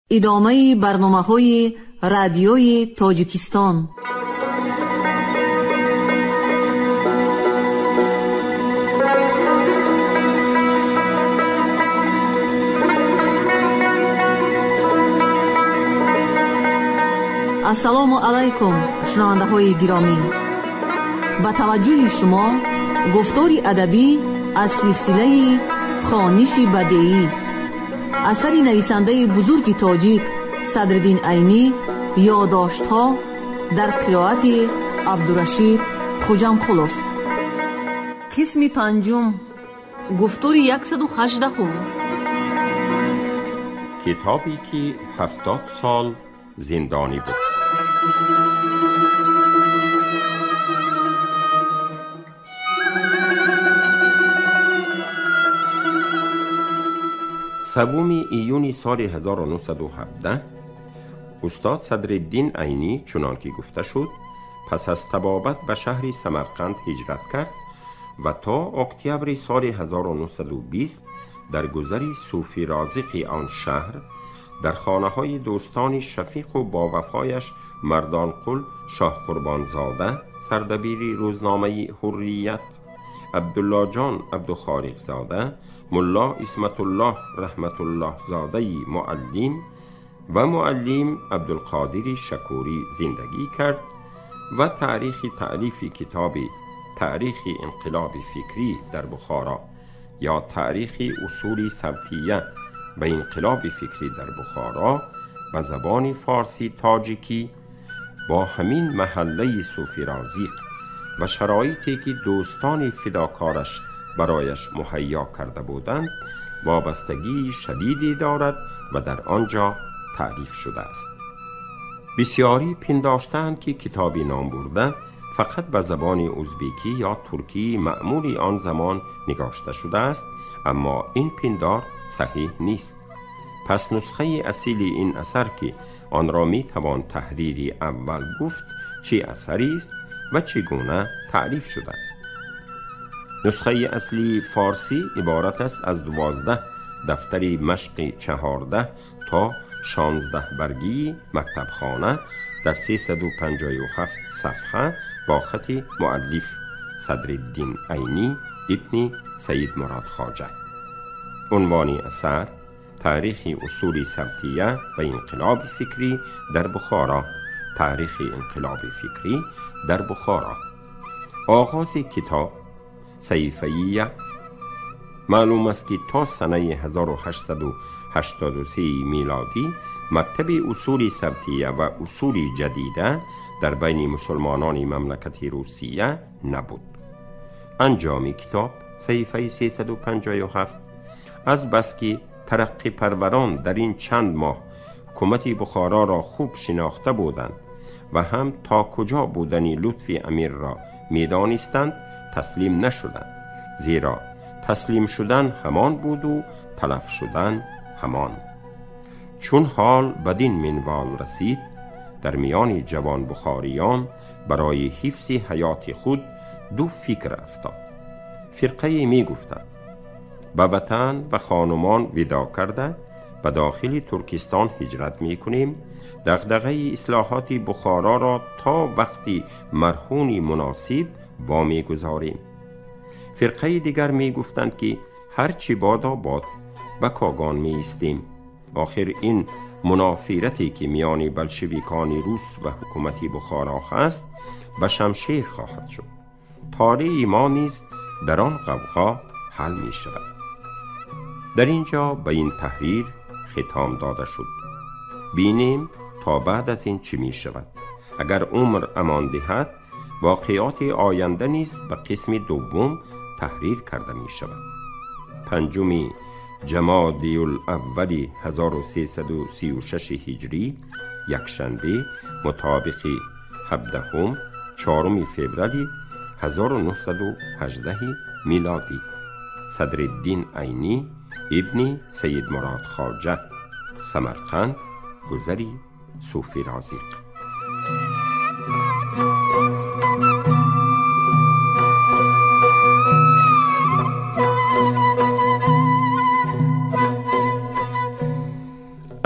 Идомаи барномаҳои радиои Тоҷикистон. Ассалому алайкум, шунавандаҳои гиромӣ. Ба таваҷҷӯҳи шумо гуфтори адабӣ аз силсилаи хониши бадеӣ, асари нависандаи бузурги тоҷик Садриддин Айнӣ, ёддоштҳо дар қироати Абдурашид Хуҷамқулов. Қисми панҷум, гуфтори 118. Китобе ки 70 сол зиндонӣ буд. Севуми июни соли 1917 устод Садриддин Айнӣ, чунон ки гуфта шуд, пас аз табобат ба шаҳри Самарқанд ҳиҷрат кард ва то октябри соли 1920 дар гузари Суфи Розиқи он шаҳр дар хонаҳои дӯстони шафиқу бовафояш Мардонқул Шоҳқурбонзода, сардабири рӯзномаи Ҳуррият, Абдуллоҷон Абдухолиқзода, мулло Исматуллоҳ Раҳматуллоҳзодаи муаллим ва муаллим Абдулқодири Шакурӣ зиндагӣ кард ва таърихи таълифи китоби Таърихи инқилоби фикрӣ дар Бухоро ё Таърихи усули савтия ва инқилоби фикрӣ дар Бухоро ба забони форсӣ тоҷикӣ бо ҳамин маҳаллаи Суфи Розиқ ва шароите ки дӯстони фидокораш барояш муҳайё карда буданд вобастагии шадиде дорад ва дар он ҷо таъриф шудааст. Бисёрӣ пиндоштаанд ки китоби номбурда фақат ба забони узбекӣ ё туркии маъмули он замон нигошта шудааст, аммо ин пиндор саҳиҳ нест. Пас нусхаи асили ин асар ки онро метавон таҳрири аввал гуфт, чӣ асарист ва чӣ гуна таъриф шудааст? Нусхаи аслии форсӣ иборат аст аз 12 дафтари машқи 14 то 16 баргии мактабхона дар 357 сафҳа бо хати муаллиф Садриддин Айнӣ ибни Саид Мурод Хоҷа. Унвони асар Таърихи усули савтия ва инқилоби фикрӣ дар Бухоро. Таърихи инқилоби фикрӣ дар Бухоро. Оғози китоб саҳифаи 1. Маълум аст ки то санаи 1883 милодӣ мактаби усули савтия ва усули ҷадида дар байни мусулмонони мамлакати Русия набуд. Анҷоми китоб саҳифаи 357. Аз бас ки тараққипарварон дар ин чанд моҳ ҳукумати Бухороро хуб шинохта буданд ва ҳам то куҷо будани лутфи амирро медонистанд, таслим нашуданд, зеро таслим шудан ҳамон буду талаф шудан ҳамон. Чун ҳол бадин минвол расид, дар миёни ҷавон бухориён барои ҳифзи ҳаёти худ ду фикр афтод. Фирқае мегуфтанд ба ватан ва хонумон видо карда ба дохили Туркистон ҳиҷрат мекунем, дағдағаи ислоҳоти Бухороро то вақти марҳуни муносиб вомегузорем. Фирқаи дигар мегуфтанд ки ҳарчи бодо бод ба Когон меистем. Охир ин мунофирате ки миёни болшевикони рус ва ҳукумати Бухоро ҳаст ба шамшер хоҳад шуд. Тории мо низ дар он ғавғо ҳал мешавад. Дар ин ҷо ба ин таҳрир хитом дода шуд. Бинем то баъд аз ин чӣ мешавад. Агар умр амон диҳад, воқеоти оянда низ ба қисми дуввум таҳрир карда мешавад. 5 ҷамодиулаввали 1336 ҳиҷрӣ, якшанбе, мутобиқи 17 4 феврали 1918 милодӣ. Садриддин Айнӣ ибни Саид Мурод Хоҷа, Самарқанд, гузари Суфи Розиқ.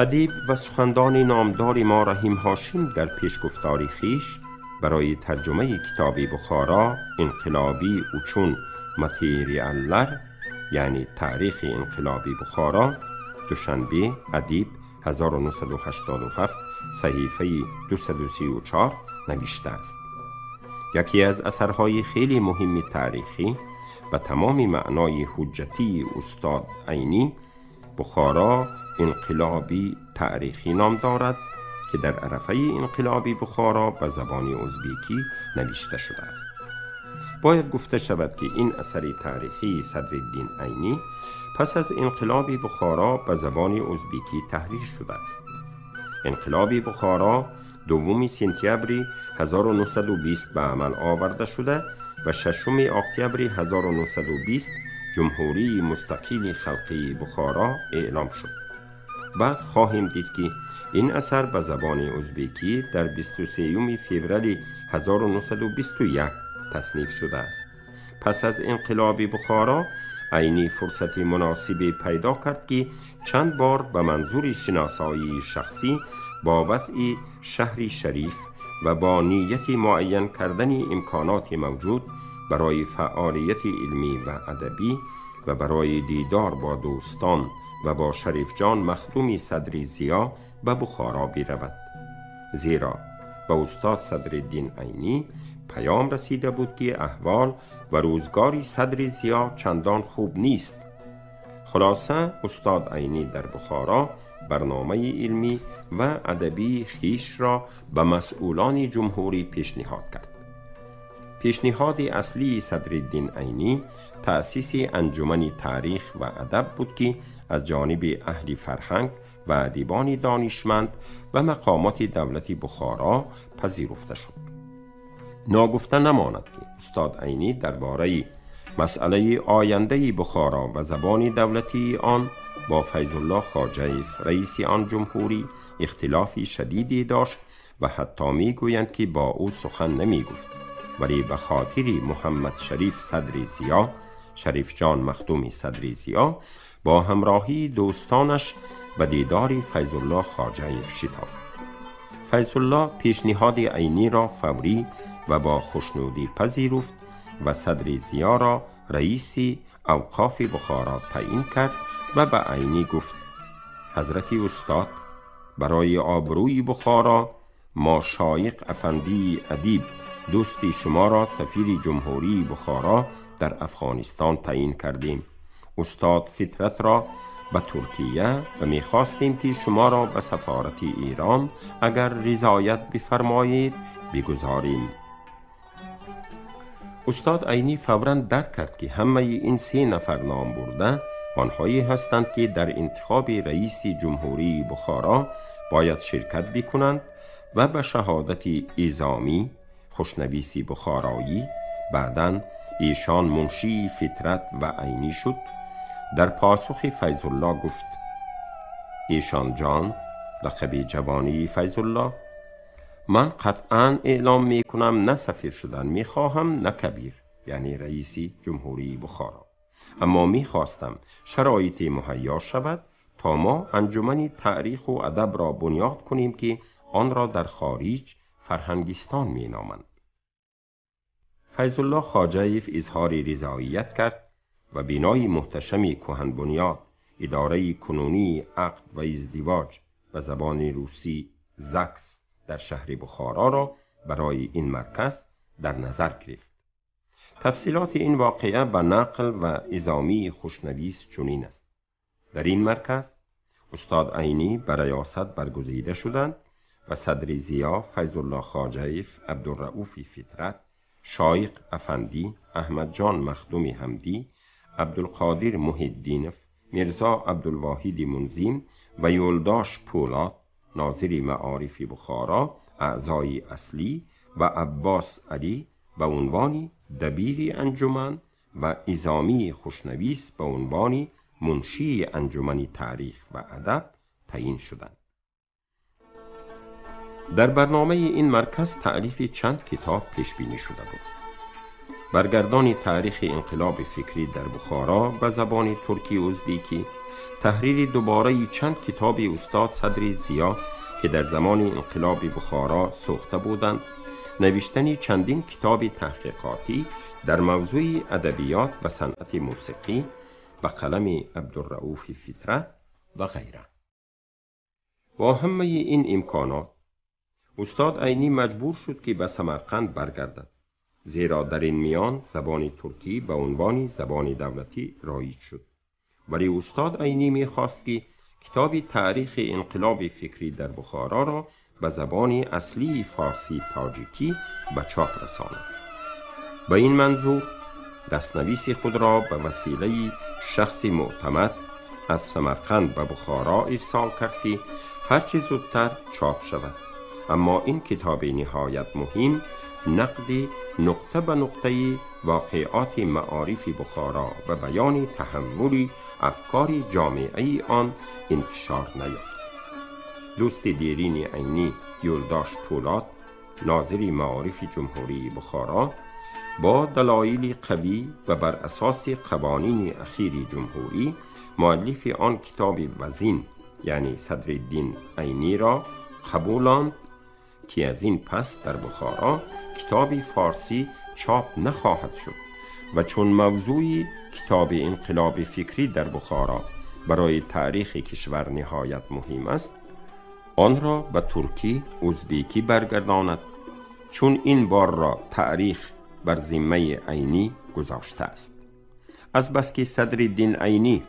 ادیب و سخندان نامدار ما رحیم هاشم در پیشگفتار خویش برای ترجمه کتاب بخارا انقلابی uchun materiallar، یعنی تاریخ انقلابی بخارا، دوشنبه، ادیب 1987 صحیفه 234 نوشته است. یکی از اثرهای خیلی مهم تاریخی و تمام معنای حجتی استاد عینی، بخارا انقلابی تاریخی نام دارد که در عرفه انقلابی بخارا به زبان ازبیکی نوشته شده است. باید گفته شود که این اثر تاریخی صدرالدین عینی پس از انقلاب بخارا به زبان ازبیکی تحریر شده است. انقلاب بخارا 2 سپتامبر 1920 به عمل آورده شده و 6 اکتبر 1920 جمهوری مستقل خلقی بخارا اعلام شد. بعد خواهیم دید که این اثر به زبان ازبیکی در 23 فوریه 1921 تصنیف شده است. پس از انقلاب بخارا عینی فرصت مناسبی پیدا کرد که چند بار به منظور شناسایی شخصی با وضع شهر شریف و با نیت معین کردن امکانات موجود برای فعالیت علمی و ادبی و برای دیدار با دوستان و با شریف جان مخدوم صدر ضیا به بخارا برود، زیرا به استاد صدرالدین عینی پیام رسیده بود که احوال و روزگاری صدر ضیا چندان خوب نیست. خلاصه استاد عینی در بخارا برنامه علمی و ادبی خویش را به مسئولان جمهوری پیشنهاد کرد. پیشنهاد اصلی صدرالدین عینی تأسیس انجمن تاریخ و ادب بود که از جانب اهل فرهنگ و ادیبان دانشمند و مقامات دولت بخارا پذیرفته شد. ناگفته نماند که استاد عینی درباره مسئله آینده بخارا و زبان دولتی آن با فیض الله خواجه‌ایف رئیس آن جمهوری اختلافی شدیدی داشت و حتی میگویند که با او سخن نمیگفت، ولی به خاطر محمد شریف صدر ضیا، شریف جان مخدوم صدر ضیا، با همراهی دوستانش به دیدار فیض الله خواجه‌ایف شتافت. فیض الله پیشنهاد عینی را فوری و با خوشنودی پذیرفت و صدر ضیا را رئیس اوقاف بخارا تعیین کرد و به عینی گفت: حضرت استاد، برای آبروی بخارا ما شایق افندی ادیب دوستی شما را سفیر جمهوری بخارا در افغانستان تعیین کردیم. استاد فطرت را به ترکیه و میخواستیم که شما را به سفارت ایران اگر رضایت بفرمایید بگذاریم. استاد عینی فوراً درک کرد که همه این 3 نفر نام برده آنهایی هستند که در انتخاب رئیس جمهوری بخارا باید شرکت بکنند و به شهادت ایزامی خوشنویسی بخارایی بعداً ایشان منشی فطرت و عینی شد. در پاسخ فیض الله گفت: ایشان جان، لقب جوانی فیض الله، من قطعا اعلام می کنم نه سفیر شدن می خواهم نه کبیر، یعنی رئیس جمهوری بخارا، اما می خواستم شرایط مهیا شود تا ما انجمن تاریخ و ادب را بنیاد کنیم که آن را در خارج فرهنگستان می نامند. فیض الله خواجه‌ایف اظهار رضایت کرد و بینای محتشم کهن بنیاد اداره کنونی عقد و ازدواج به زبان روسی زکس در شهر بخارا را برای این مرکز در نظر گرفت. تفصیلات این واقعه به نقل و ازامی خوشنویس چنین است: در این مرکز استاد عینی به ریاست برگزیده شدند و صدر ضیا، فیض الله خواجه‌ایف، عبدالرؤوف فطرت، شایق افندی، احمد جان مخدوم حمدی، عبدالقادر محی‌الدینف، میرزا عبدالواحید منظیم و یولداش پولاد ناظر معارف بخارا اعضای اصلی و عباس علی به عنوان دبیر انجمن و ایزامی خوشنویس به عنوان منشی انجمن تاریخ و ادب تعیین شدند. در برنامه این مرکز تألیف چند کتاب پیش بینی شده بود. برگردان تاریخ انقلاب فکری در بخارا به زبان ترکی ازبیکی تحریر دوباره چند کتاب استاد صدر ضیا که در زمان انقلاب بخارا سوخته بودند، نوشتن چندین کتاب تحقیقاتی در موضوع ادبیات و صنعت موسیقی به قلم عبدالرؤوف فطرت و غیره. با همه این امکانات استاد عینی مجبور شد که به سمرقند برگردد، زیرا در این میان زبان ترکی به عنوان زبان دولتی رایج شد. ولی استاد عینی میخواست که کتاب تاریخ انقلاب فکری در بخارا را به زبان اصلی فارسی تاجیکی به چاپ رساند. به این منظور دستنویس خود را به وسیله شخص معتمد از سمرقند به بخارا ارسال کرد که هرچه زودتر چاپ شود. اما این کتاب نهایت مهم نقد نقطه به نقطه واقعات معارف بخارا و بیان تحول افکار جامعه آن انتشار نیافت. دوست دیرین عینی یولداش پولاد، ناظر معارف جمهوری بخارا، با دلایل قوی و بر اساس قوانین اخیر جمهوری مؤلف آن کتاب وزین یعنی صدرالدین عینی را قبولاند که از این پس در بخارا کتاب فارسی چاپ نخواهد شد و چون موضوع کتاب انقلاب فکری در بخارا برای تاریخ کشور نهایت مهم است، آن را به ترکی ازبیکی برگرداند، چون این بار را تاریخ بر ذمه عینی گذاشته است. از بس که صدرالدین عینی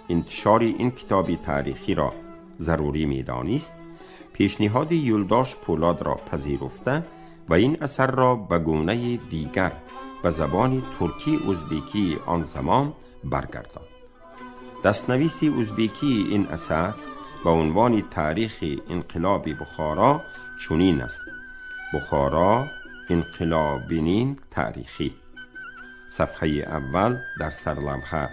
انتشار این کتاب تاریخی را ضروری می‌دانست، پیشنهاد یولداش پولاد را پذیرفته و این اثر را به گونه دیگر به زبان ترکی ازبیکی آن زمان برگرداند. دستنویس ازبیکی این اثر به عنوان تاریخ انقلاب بخارا چنین است: بخارا انقلابینین تاریخی. صفحه اول در سرلوحه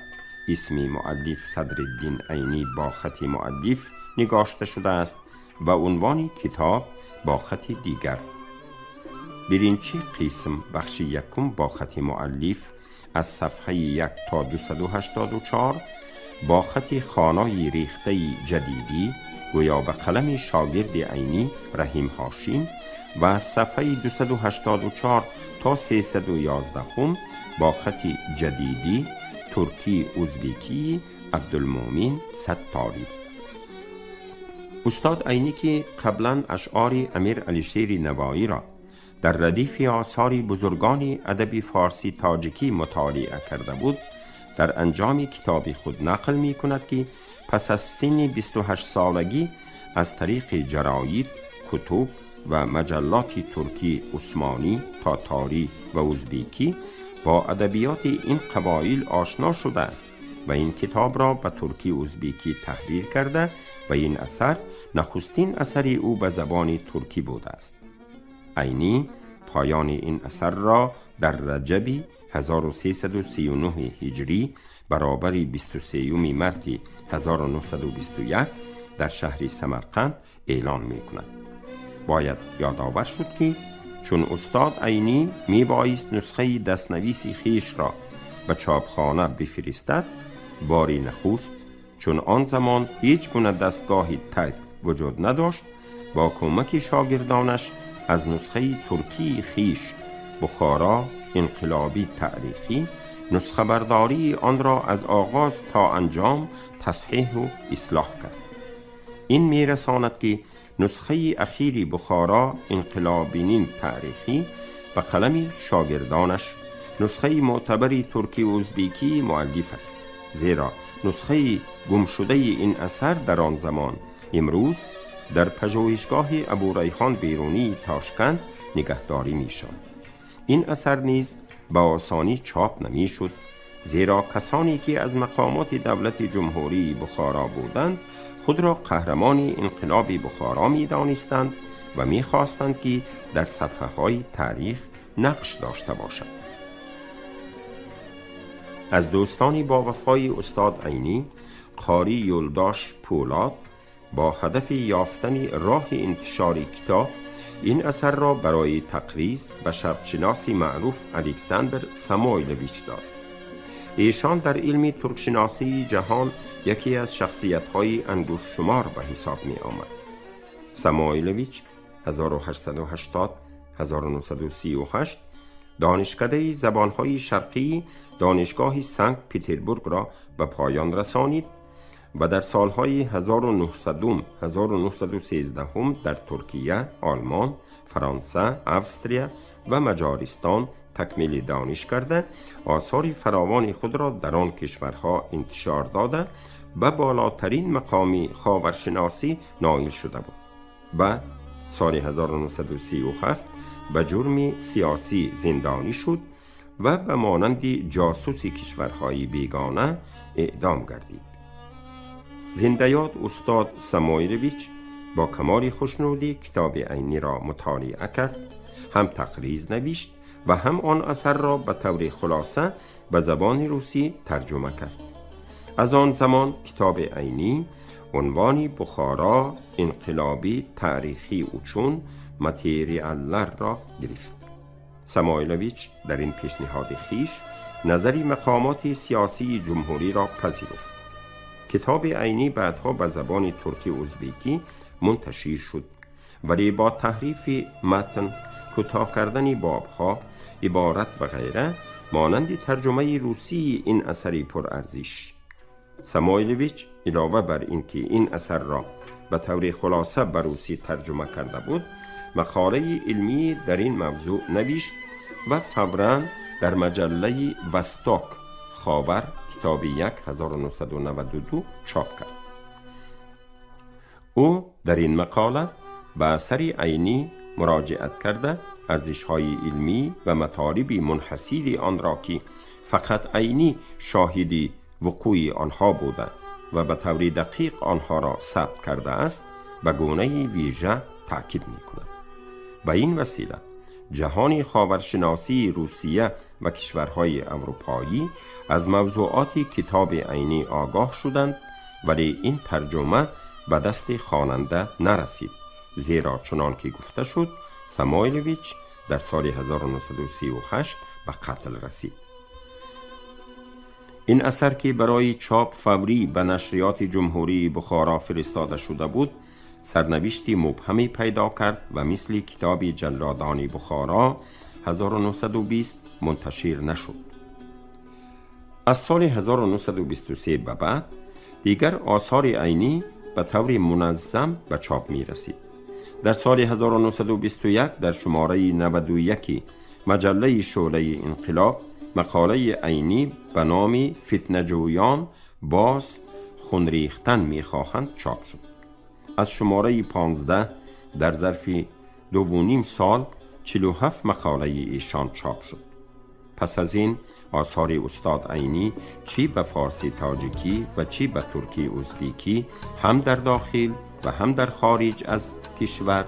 اسم مؤلف صدرالدین عینی با خط مؤلف نگاشته شده است و عنوان کتاب با خط دیگر. برینچی قسم بخش یکم با خط مؤلف از صفحه 1 تا 284 با خط خانای ریخته جدیدی گویا به قلم شاگرد عینی رحیم هاشم و صفحه 284 تا 311 با خط جدیدی ترکی ازبیکی عبدالمومین ستاری. استاد عینی که قبلا اشعار امیر علیشیر نوایی را در ردیف آثار بزرگان ادب فارسی تاجیکی مطالعه کرده بود، در انجام کتاب خود نقل می کند که پس از سن 28 سالگی از طریق جراید، کتب و مجلات ترکی عثمانی، تاتاری و ازبیکی با ادبیات این قبایل آشنا شده است و این کتاب را به ترکی ازبیکی تحریر کرده و این اثر نخستین اثر او به زبان ترکی بوده است. عینی پایان این اثر را در رجب 1339 هجری برابر 23 مارس 1921 در شهر سمرقند اعلان می کند. باید یادآور شد که چون استاد عینی می بایست نسخه دستنویس خویش را به چاپخانه بفرستد، باری نخست چون آن زمان هیچ گونه دستگاه تایپ وجود نداشت، با کمک شاگردانش از نسخه ترکی خویش بخارا انقلابی تاریخی نسخه برداری آن را از آغاز تا انجام تصحیح و اصلاح کرد. این میرساند که نسخه اخیری بخارا انقلابینین تاریخی به قلم شاگردانش نسخه معتبر ترکی و ازبیکی مؤلف است، زیرا نسخه گم شده این اثر در آن زمان امروز در پژوهشگاه ابوریحان بیرونی تاشکند نگهداری می شود. این اثر نیز به آسانی چاپ نمی شد، زیرا کسانی که از مقامات دولت جمهوری بخارا بودند خود را قهرمان انقلاب بخارا می دانستند و می خواستند که در صفحه های تاریخ نقش داشته باشند. از دوستانی با وفای استاد عینی، قاری یولداش پولاد با هدف یافتن راه انتشار کتاب این اثر را برای تقریظ به شرقشناس معروف الکساندر سامویلویچ داد. ایشان در علم ترکشناسی جهان یکی از شخصیت‌های انگشت شمار به حساب می آمد. ساموئیلویچ 1880-1938 دانشکده زبان‌های شرقی دانشگاه سنت پترزبورگ را به پایان رسانید و در سالهای 1900-1913 در ترکیه، آلمان، فرانسه، آستریا و مجارستان تکمیل دانش کرده، آثار فراوان خود را در آن کشورها انتشار داده به بالاترین مقام خاورشناسی نائل شده بود. و سال 1937 به جرم سیاسی زندانی شد و به مانند جاسوس کشورهای بیگانه اعدام گردید. زنده یاد استاد ساموئیلویچ با کمال خوشنودی کتاب عینی را مطالعه کرد، هم تقریظ نوشت و هم آن اثر را به طور خلاصه به زبان روسی ترجمه کرد. از آن زمان کتاب عینی عنوان بخارا انقلابی تاریخی اوچون ماتریالر را گرفت. ساموئیلویچ در این پیشنهاد خیش نظری مقامات سیاسی جمهوری را پذیرفت. کتاب عینی بعدها به زبان ترکی ازبکی منتشر شد، ولی با تحریف متن، کوتاه کردن بابها، عبارت و غیره مانند ترجمه روسی این اثری پرارزش. ساموئیلویچ علاوه بر اینکه این اثر را به طور خلاصه به روسی ترجمه کرده بود، مقاله علمی در این موضوع نوشت و فوراً در مجله وستاک خاور کتاب 1992 چاپ کرد. او در این مقاله به اثر عینی مراجعت کرده ارزش‌های علمی و مطالب منحصر آن را که فقط عینی شاهد وقوع آنها بوده و به طور دقیق آنها را ثبت کرده است به گونه ویژه تاکید می‌کند. به این وسیله جهان خاورشناسی روسیه و کشورهای اروپایی از موضوعات کتاب عینی آگاه شدند، ولی این ترجمه به دست خواننده نرسید، زیرا چنان که گفته شد ساموئیلویچ در سال 1938 به قتل رسید. این اثر که برای چاپ فوری به نشریات جمهوری بخارا فرستاده شده بود، سرنوشتی مبهمی پیدا کرد و مثل کتاب جلادان بخارا 1920 منتشر نشد. از سال 1923 به بعد دیگر آثار عینی به طور منظم به چاپ می رسید. در سال 1921 در شماره 91 مجله شعله انقلاب مقاله عینی به نام فتنه‌جویان باز خون ریختن می‌خواهند چاپ شد. از شماره 15 در ظرف 2.5 سال 47 مقاله ایشان چاپ شد. پس از این آثار استاد عینی چی به فارسی تاجیکی و چی به ترکی ازبکی هم در داخل و هم در خارج از کشور،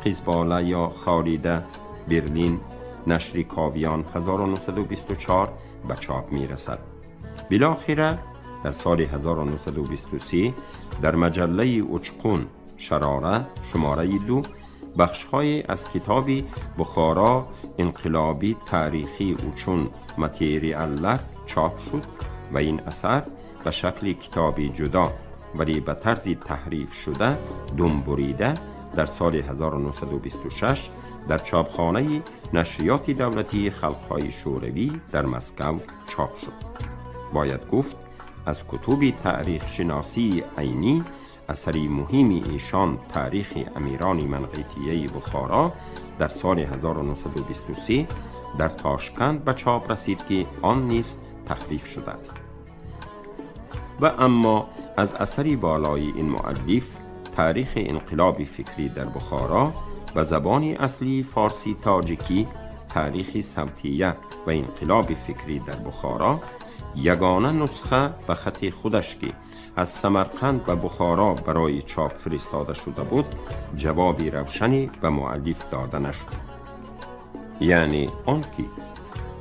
قزباله یا خالیده، برلین، نشر کاویان 1924 به چاپ می رسد. بالاخره در سال 1923 در مجله اوچقون شراره شماره 2 بخش‌های از کتاب بخارا انقلابی تاریخی اوچون ماتریالر چاپ شد و این اثر به شکل کتابی جدا ولی به طرز تحریف شده دم بریده در سال 1926 در چاپخانه نشریات دولتی خلق‌های شوروی در مسکو چاپ شد. باید گفت از کتب تاریخ شناسی عینی اثری مهم ایشان تاریخ امیران منقیتیه بخارا در سال 1923 در تاشکند به چاپ رسید که آن نیز تحریف شده است. و اما از اثر والای این مؤلف تاریخ انقلاب فکری در بخارا و زبان اصلی فارسی تاجیکی، تاریخ صوتیه و انقلاب فکری در بخارا، یگانه نسخه به خط خودش که از سمرقند و بخارا برای چاپ فرستاده شده بود، جوابی روشنی به مؤلف داده نشد. یعنی آنکه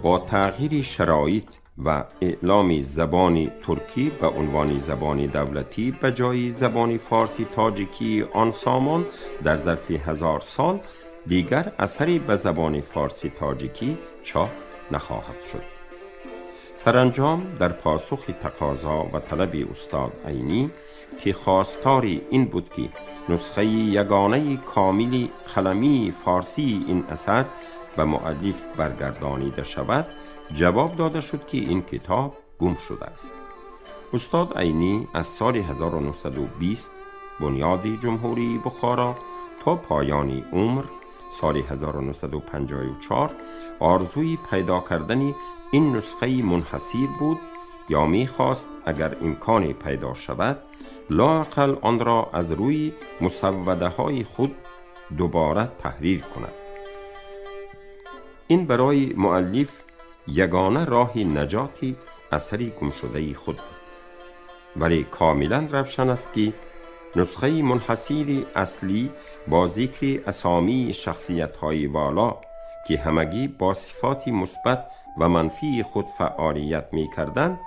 با تغییر شرایط و اعلام زبان ترکی به عنوان زبان دولتی به جای زبان فارسی تاجیکی آن سامان در ظرف 1000 سال دیگر اثری به زبان فارسی تاجیکی چاپ نخواهد شد. سرانجام در پاسخ تقاضا و طلب استاد عینی که خواستار این بود که نسخه یگانه کامل قلمی فارسی این اثر به مؤلف برگردانیده شود، جواب داده شد که این کتاب گم شده است. استاد عینی از سال 1920 بنیاد جمهوری بخارا تا پایان عمر سال 1954 آرزوی پیدا کردن این نسخه منحصر بود یا میخواست اگر امکان پیدا شود لااقل آن را از روی مسوده های خود دوباره تحریر کند. این برای مؤلف یگانه راه نجاتی اثری گمشده خود بود. ولی کاملا روشن است که نسخه منحصر اصلی با ذکر اسامی شخصیت‌های والا که همگی با صفات مثبت و منفی خود فعالیت می‌کردند،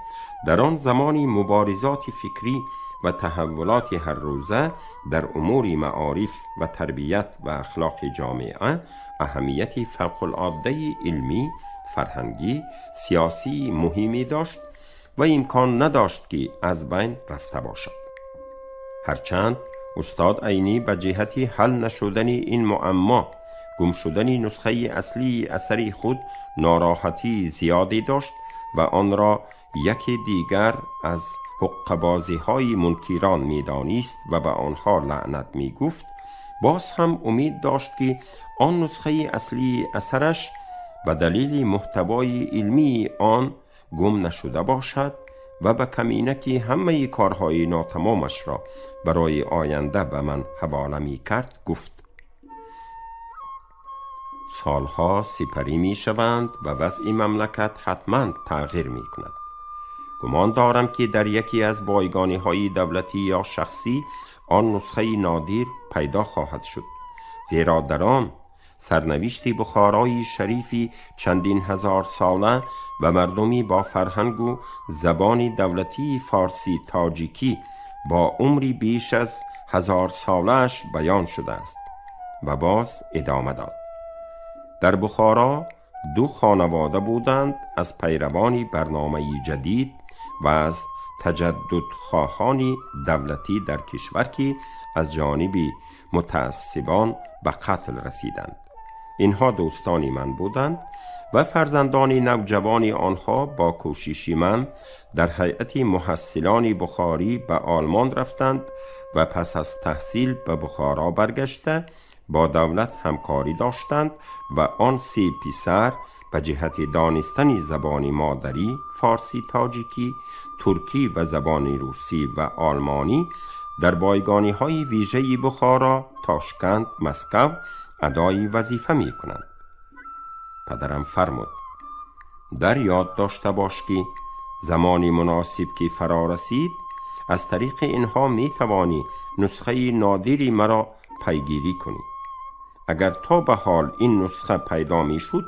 در آن زمانی مبارزات فکری و تحولات هر روزه در امور معارف و تربیت و اخلاق جامعه اهمیت فوق العاده علمی، فرهنگی، سیاسی مهمی داشت و امکان نداشت که از بین رفته باشد. هرچند استاد عینی به جهت حل نشدن این معما، گم شدن نسخه اصلی اثر خود ناراحتی زیادی داشت و آن را یکی دیگر از حقه‌بازی های منکران میدانست و به آنها لعنت میگفت، باز هم امید داشت که آن نسخه اصلی اثرش به دلیل محتوای علمی آن گم نشده باشد و به کمینه که همه کارهای ناتمامش را برای آینده به من حواله می کرد گفت: سالها سپری می شوند و وضع مملکت حتما تغییر می کند. گمان دارم که در یکی از بایگانی های دولتی یا شخصی آن نسخه نادر پیدا خواهد شد، زیرا در آن سرنوشت بخارای شریفی چندین هزار ساله و مردمی با فرهنگ و زبان دولتی فارسی تاجیکی با عمری بیش از 1000 سالش بیان شده است. و باز ادامه داد: در بخارا 2 خانواده بودند از پیروان برنامه جدید و از تجدد خواهان دولتی در کشور که از جانب متعصبان به قتل رسیدند. اینها دوستان من بودند و فرزندان نوجوان آنها با کوشش من در هیئت محصلان بخاری به آلمان رفتند و پس از تحصیل به بخارا برگشته با دولت همکاری داشتند و آن 3 پسر به جهت دانستن زبان مادری فارسی تاجیکی، ترکی و زبان روسی و آلمانی در بایگانی های ویژه بخارا، تاشکند، مسکو ادای وظیفه می کنند. پدرم فرمود: در یاد داشته باش که زمانی مناسب که فرا رسید از طریق اینها می توانی نسخه نادری مرا پیگیری کنی. اگر تا به حال این نسخه پیدا می شد،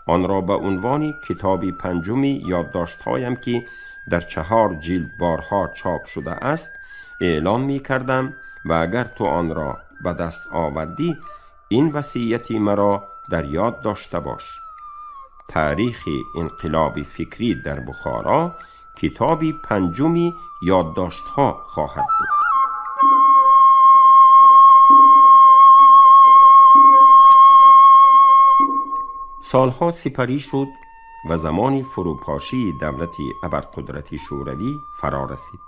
آن را به عنوان کتاب 5 یادداشت‌هایم که در 4 جلد بارها چاپ شده است اعلان می کردم و اگر تو آن را به دست آوردی این وصیتی مرا در یاد داشته باش. تاریخ انقلاب فکری در بخارا کتاب 5 یادداشت‌ها خواهد بود. سالها سپری شد و زمان فروپاشی دولت ابرقدرت شوروی فرا رسید.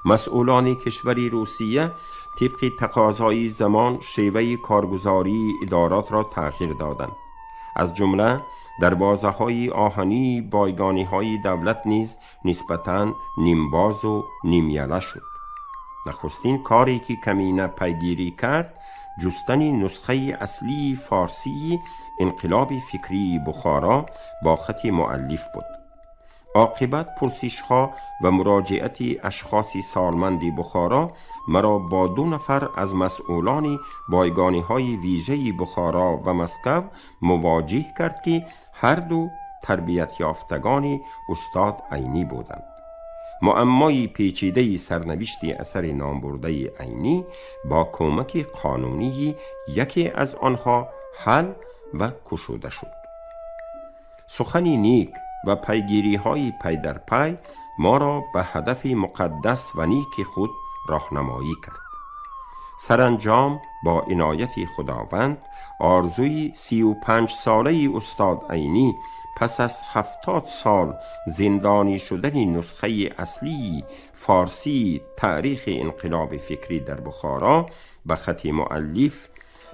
مسئولان کشور روسیه طبق تقاضای زمان شیوه کارگزاری ادارات را تغییر دادند. از جمله دروازه‌های آهنی بایگانی‌های دولت نیز نسبتاً نیمباز و نیمیله شد. نخستین کاری که کمینه پیگیری کرد جستن نسخه اصلی فارسی انقلاب فکری بخارا با خط مؤلف بود. عاقبت پرسش‌ها و مراجعت اشخاص سالمند بخارا مرا با 2 نفر از مسئولان بایگانی‌های ویژه بخارا و مسکو مواجه کرد که هر دو تربیت یافتگان استاد عینی بودند. معمای پیچیده سرنوشت اثر نامبرده عینی با کمک قانونی یکی از آنها حل و کشوده شد. سخنی نیک و پیگیری های پی در پی ما را به هدف مقدس و نیک خود راهنمایی کرد. سرانجام با عنایت خداوند آرزوی 35 ساله استاد عینی پس از 70 سال زندانی شدن نسخه اصلی فارسی تاریخ انقلاب فکری در بخارا به خط مؤلف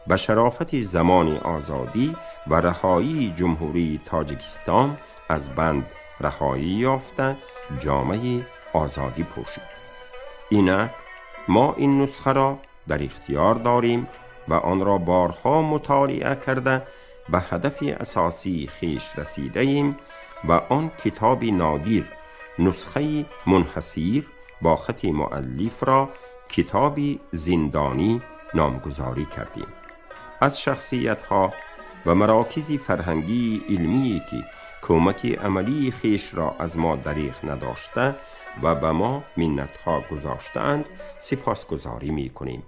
به شرافت زمان آزادی و رهایی جمهوری تاجیکستان از بند رهایی یافته جامعه آزادی پوشید. اینک ما این نسخه را در اختیار داریم و آن را بارها مطالعه کرده به هدف اساسی خویش رسیده ایم و آن کتاب نادر نسخه منحصر با خط مؤلف را کتاب زندانی نامگذاری کردیم. از شخصیت ها و مراکز فرهنگی علمی که کمک عملی خویش را از ما دریغ نداشته و به ما منت ها گذاشتند سپاسگزاری می کنیم.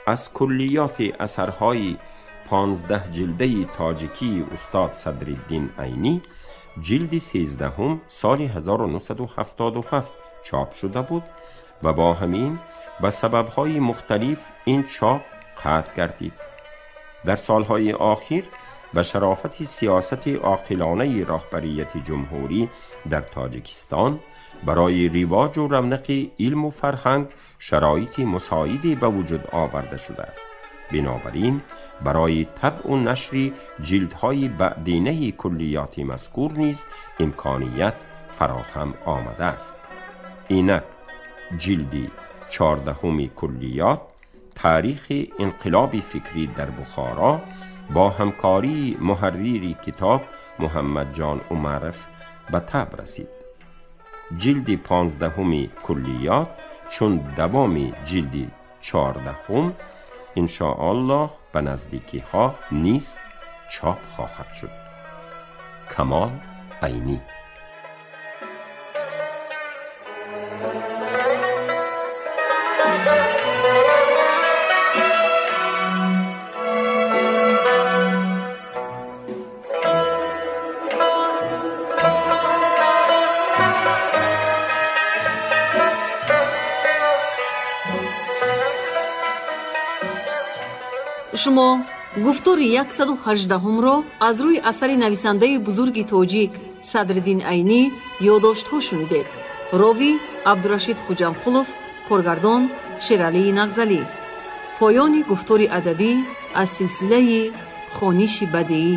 از کلیات اثرهای 15 جلده تاجیکی استاد صدرالدین عینی جلد 13 سال 1977 چاپ شده بود و با همین به سببهای مختلف این چاپ قطع گردید. در سالهای آخر به شرافت سیاست عاقلانه راهبریت جمهوری در تاجیکستان برای رواج و رونق علم و فرهنگ شرایط مساعدی به وجود آورده شده است. بنابراین برای طبع و نشر جلدهای بعدینه کلیات مذکور نیز امکانیت فراهم آمده است. اینک جلد 14 کلیات تاریخ انقلاب فکری در بخارا با همکاری محرر کتاب محمد جان عمرف به طبع رسید. جلد 15 کلیات چون دوام جلد 14 انشاءالله به نزدیکی ها نیز چاپ خواهد شد. کمال عینی. Шумо гуфтори 118-ро аз рӯи асари нависандаи бузурги тоҷик Садриддин Айнӣ ёддоштҳо шунидед. Ровӣ Абдурашид Хуҷамқулов, коргардон Шералии Нағзалӣ. Поёни гуфтори адабӣ аз силсилаи хониши бадеӣ.